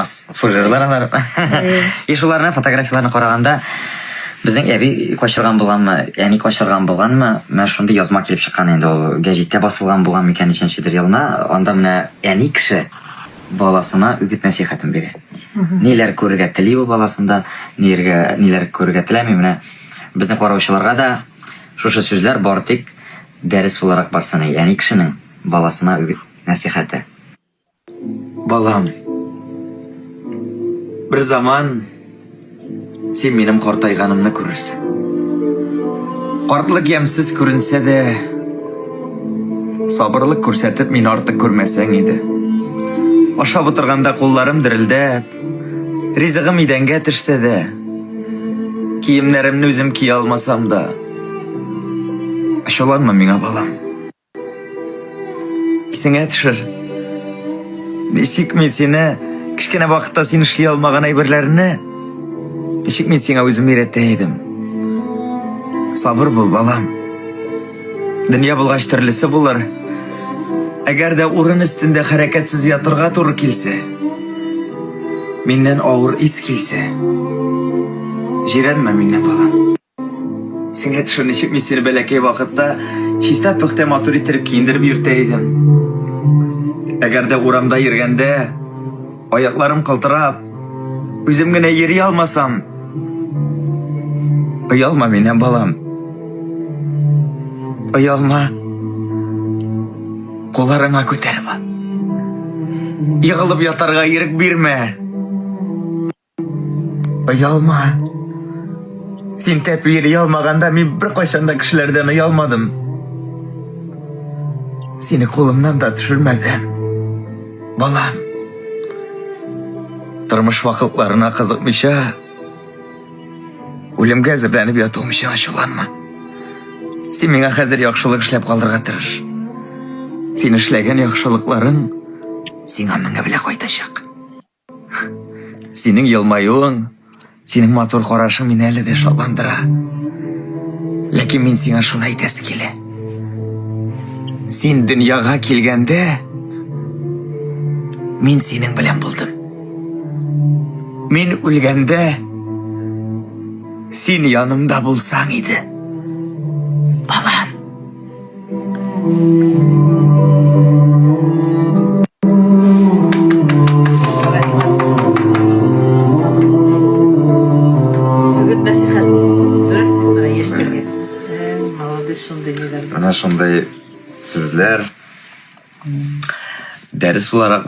Пластмасс фужерлар алар. И шуларны, фотографияларны караганда, безнең әби качырган булганмы, әни качырган булганмы, менә шундый язма килеп чыккан инде, ул гәҗиттә басылган булган микән ничәнчедер елна. Анда менә әни кеше баласына үгет нәсихәтен бирә. Ниләр күрергә тели ул баласында, ниләргә ниләр күрергә теләми. Менә безне караучыларга да шушы сүзләр бары тик дәрес буларак барсын, әни кешенең баласына үгет нәсихәте. Балам, бер заман син минем картайганымны күрерсең. Картлык ямьсез күренсә дә, сабырлык күрсәтеп мине артык күрмәсәң иде. Ашап утырганда кулларым дерелдәп, ризыгым идәнгә төшсә дә, киемнәремне үзем кия алмасам да, ачуланма миңа, балам. Исеңә төшер. Ничек мин сине кечкенә вакытта син эшли алмаган әйберләрне ничек мин сиңа үзем өйрәтә идем. Сабыр бул, балам. Дөнья булгач төрлесе булыр. Әгәр дә урын өстендә хәрәкәтсез ятырга туры килсә, миннән авыр ис килсә, җирәнмә миннән, балам. Исеңә төшер, ничек мин сине бәләкәй вакытта чиста пөхтә матур иттереп киендереп йөртә идем. Әгәр дә урамда йөргәндә аякларым калтырап, үзем генә йөри алмасам, оялма миннән, балам. Оялма. Кулларыңа күтәреп ал. Егылып ятарга ирек бирмә. Оялма. Син тәпи йөри алмаганда мин беркайчан да кешеләрдән оялмадым. Сине кулымнан да төшермәдем. Балам. Тормыш вакытларына кызыкмыйча, үлемгә әзерләнеп ятуым өчен ачуланма. Син миңа хәзер яхшылык эшләп калырга тырыш. Син эшләгән яхшылыкларың сиңа меңе белән кайтачак. Синең елмаюың, синең матур карашың мине әле дә шатландыра. Ләкин мин сиңа шуны әйтәсе килә. Син дөньяга килгәндә, мин синең белән булдым. Мин үлгәндә, син янымда булсаң иде. Балам. Үгет нәсихәт. Дөрес менә яшьләргә. Молодец, шундый ниләр. Менә шундый сүзләр дәрес буларак.